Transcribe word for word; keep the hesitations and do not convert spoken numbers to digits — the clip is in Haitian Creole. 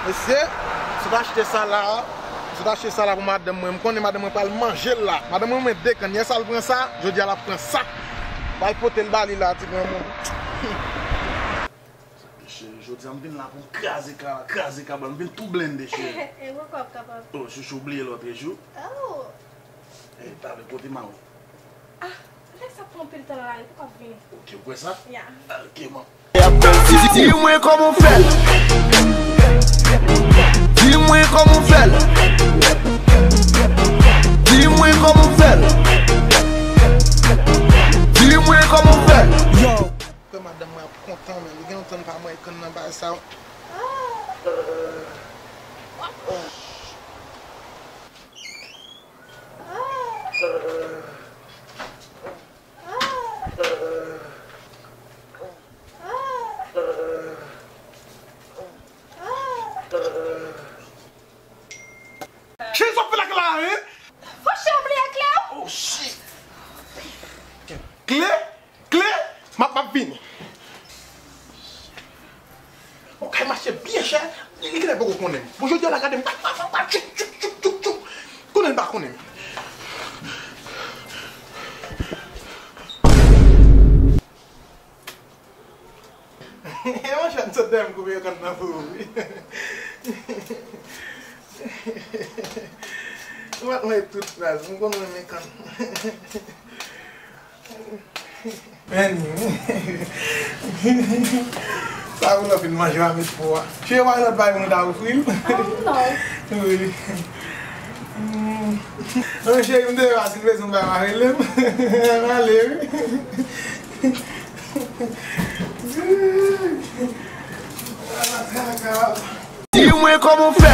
Mesye, sot achte sa la, sot achte sa la pou madanm mwen. M konnen madanm mwen pral manje l la. Madanm mwen renmen de kann. Yè sa l pran sa, jodi a l ap pran sa. Pral pote l ba li la, ti granmoun. Cheri, jodi a m vin la pou m kraze ka, kraze kabal, m vin tou blende, cheri. E poukwa w kapab? Oh, chouchou, w bliye lòt jou. Oh. Eh, talè, kote Mawo? Ah, nèg sa pran anpil tan nan lari, poukwa w ap vini? Ok, ou kwè sa? Ya. Ah, ok, man. Di mwen kòman w fè l. Di mwen kòman w fè l. Di mwen kòman w fè l. Di mwen kòman w fè l. Yo. Kwè madanm mwen ap kontan, men li gen lontan m pa mwen konn nan bagay sa yo. Cheri, sa w ap fè lakay la, hein? Fò cheri w bliye kle w? Oh, shit. Kle? Kle? M ap, m ap vini. Yon kay mache byen chè, li genlè poko konnen m. Bon, jodi a la gade m, pa, pa, pa, pa, tchouk, tchouk, tchouk, tchouk, tchouk. Konnen l pa konnen m. Monchè, m sot dèyè m koupe yo konn nan pou ou, wi. Ou mèt mwen tout baz, m konn renmen kann. Men, sa ou lè w fin manje w a met pou a. Cheri, w pa gen lòt bagay pou nou ta ofri l? Ah, non. Wi. Mwen cheri, m deyò a, si l bezwen m bay, m a rele m. M ale, wi. Di mwen kòman w fè.